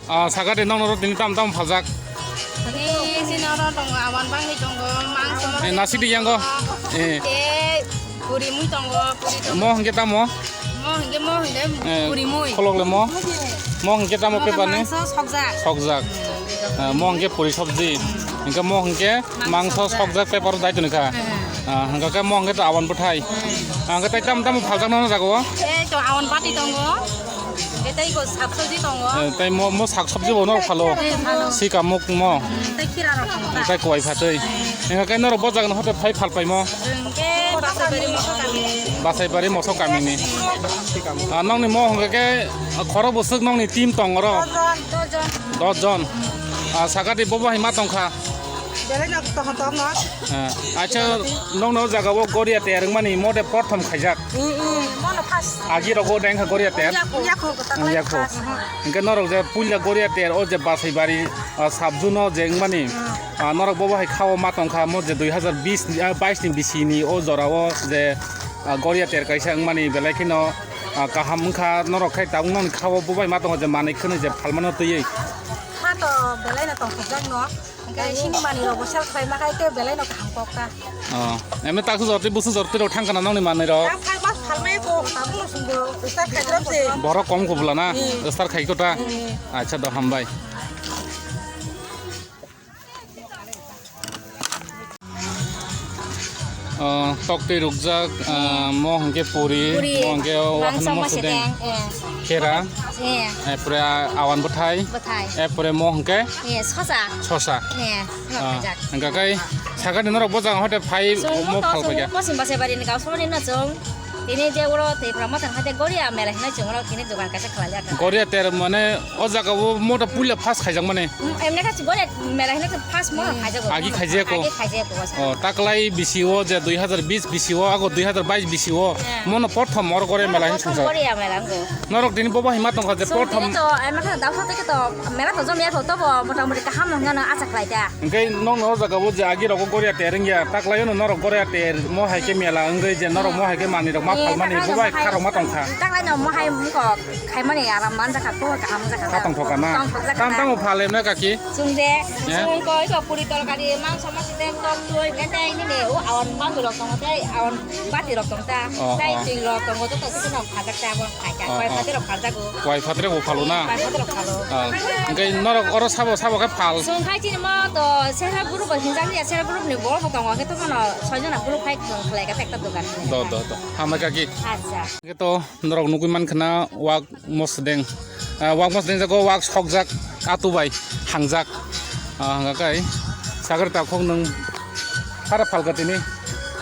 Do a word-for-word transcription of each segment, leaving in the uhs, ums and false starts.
Ah, sakha de, nokno tini tam tam phaljak. Ni sini oro tongo, awan bangwi tongo, mangso. Eh, nasi di yang go. Eh. Te puri mui tongo, puri tongo. Mo hingke tamo? Mo hingke, mo hingke Eh, puri mui. Kholok le mo? Mo hingke tamo Mo paper ni? Mangso sokjak. Sokjak. Eh, mo hingke puri sabji. Hingke mo hingke mangso sokjak paper dai toni kha. Eh. Ah, hingke mo hingke to awan bwthai. Eh. Ah, hingke tai tam tam phaljak no jago? Eh, to awan bati tongo. Hingke tei ko sak sabji tongo. Eh, tei mo, mo sak sabji bo norok phalo. Eh, phalo. Sika muk mo. Tei khira rok tongo ta. Tei kowai phatwi. Hingke norok bo jaga no hote phai phal pai mo. Hingke Basaibari Moso kami. Basaibari Moso kami ni. Ah, nokni mo hingke ke, ah, khorok bwswk nokni team tong oro. Dos jon. Dos jon. Ah, sakha di bobo hai ma tong kha. Belai no tong tong no. Ah, acha, nokno jaga o Goria ter wngmani mo de prothom khaijak. Mm, mm. Mono first. Agi rogo deng kha Goria ter. Yakho. Yakho. Yakho. Hingke norok je puila Goria ter o je Basaibari, ah, sabjuno je wngmani, ah, norok bobo hai khao ma tong kha mo je dui hazar bis ni, ah, bais ni bisi ni o jora o je, ah, Goria ter kaisa wngmani belai kheno, ah, kaham wngkha norok khai tabuk nokni khao bo bai ma tongo je manwi khwnwi je phalmano twiwi. Kha to belai no tongthokjak no. Hingke sini manwi rok bo sel khlai ma khai te belai no kaham kok ta. Oh, emne taksu jorti busu jorti rok thang kana nokni manwi rok? Tang thang ma phalmai ko, tabuk no sumbo, start khai drop se. Borok kom kubla na, hmm, start khai ko ta. Hmm. Acha do hambai. Oh, tok twi rukjak, ah, mo hingke puri, puri, mo hingke mangso wahan mo masedeng, sedeng, eh. Khera, eh, eh, pore awan bwthai, bwthai, eh, pore mo hingke, eh, sosa, sosa. Eh, ah, khaijak. Hingka kai sakha ni norok bo jaga hote phai mo phal paikha. Mosim Basaibari ni gausomani no chwng. Tini je oro tei pura motang hade Goria mela hinwi chwng oro tini dogan kaisa khwlaijakha. Goria ter mane o jaga o mota puila first khaijak mani. Mm, emne kha Goria mela hinwi chwng first mo khaijago. Agi khaijago. Agi khaijago. Oh, taklai bisi o je dui hazar bis bisi o ago dui hazar bais bisi o. Hmm. Mono prothom oro Goria mela hinwi chwng. Goria mela ngo. Norok tini bobo hai ma tongkha je prothom. Tini to emne kha dausa teke to mela to jom ya to bo mota moti kaham no hwnwi acha khlai ta. Hingke nokno o jaga o je agi rogo Goria ter wngya, taklai no norok Goria ter mo hai khe mela wngwi je norok mo hai khe manwi rok ma phalmani bo bai kha rok ma tongkha. Taklai no mo hai mungko khaimani aram man jakha, bo kaham jakha. Kha tongthok kha na? Tongthok jakha. Tam tamo phal emne kaki? Chwng de, chwng ko iko puri torkari, mangso masi de, tok twi, kete ini de, o awan bangwi rok tongo tei awan bati rok tong ta. Oh, tei twi rok tongo joto kisa no phajak ta bo. Koi phatri rok phaljago. Koi phatri rok phalo na? Koi phatri rok phalo. Ah, hingke norok oro sabo, sabo khe phal? Chwng khai chini mo to self help group bai hinjak ya, self help group ni borok bo tongo, hingke to bono soi jona group khai chwng khlai kha ekta dogan. Do, do, do. Hambai kaki. Acha. Hingke to norok nugui mankha na wak mosdeng. Ah, wak mosdeng jago wak sokjak atu bai hangjak. Ah, hingka kai sagri takhok nwng hara phalka tini.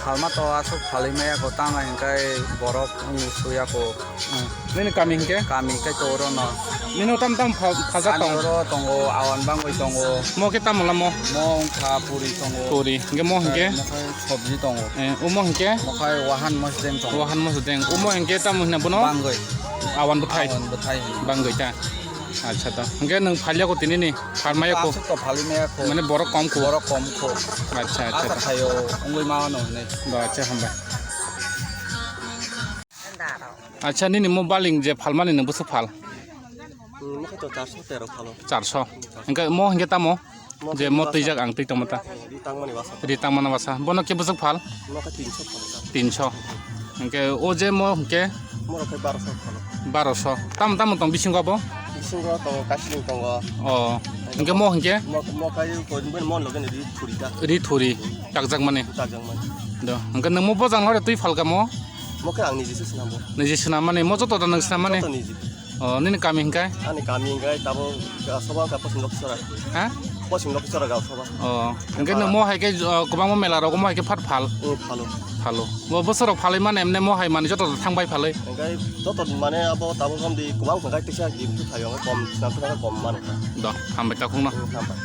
Phalma to aswk phalwi maya ko tamo hingkai borok wng suya ko. Hmm. Nini kami hingke? Kami hingke to oro no. Nini tam tam phal-, phaljak tong? Ani oro tongo, awan bangwi tongo. Mo khe tamo lamo? Mo wngkha puri tongo. Puri. Hingke mo hingke? Mo khai sobji tongo. Eh, omo hingke? Mo khai wahan mosdeng tongo. Wahan mosdeng. Omo hingke tamo hina bono? Bangwi. Awan bwthai? Awan bwthai hino. Bangwi ta? Acha to. Hingke nwng phalya ko tini ni? Phalmaya ko? Aswk to phalwi maya ko. Mane borok kom ko? Borok kom ko. Acha, acha. Acha khayo, wngwi ma wano hinwi. Ba, acha hambai. Acha, nini mo baling je phalmani nwng bwswk phal? Hmm, mo khe to charso tero phalo. Charso. Hingke mo hingke tamo? Mo je khe mo twijak ang twi tongma ta. Ri tangmani basa. Ri tangmani basa. Bono khe bwswk phal? Mo khe tinso phalo ta. Tinso. Hingke o je mo hingke? Mo rok khe baroso phalo. Baroso. Tam tam tong bisingo abo? Bisingo tongo, kasling tongo. Oh. Hingke mo hingke? Mo, mo kai ko, mo loge ni ri thuri ta. Ri thuri. Takjak mani. Takjak mani. Do. Hingke nwng mo bojang hore twi phalka mo? Mo khe ang niji se swnam bo. Niji swnam mani, mo joto da nwng swnam mani? Joto niji. Oh, nini kami hingkai? Ani kami hingkai tabo Gasoba ka Posim Lokchora. Ha? Posim Lokchora Gasoba. Oh, hingke nwng mo hai khe, oh, kwbangma mela rogo mo hai khe phat phal? Oh, phalo. Phalo. Bo bwswk rok phalwi mani emne mo hai mani joto thang bai phalwi? Hingkai joto mane abo tabo kom di kwbang hingkai tisa di bwthu thayo kom swnam thang kom mani. Do, hambai takhuk no. Oh, hambai.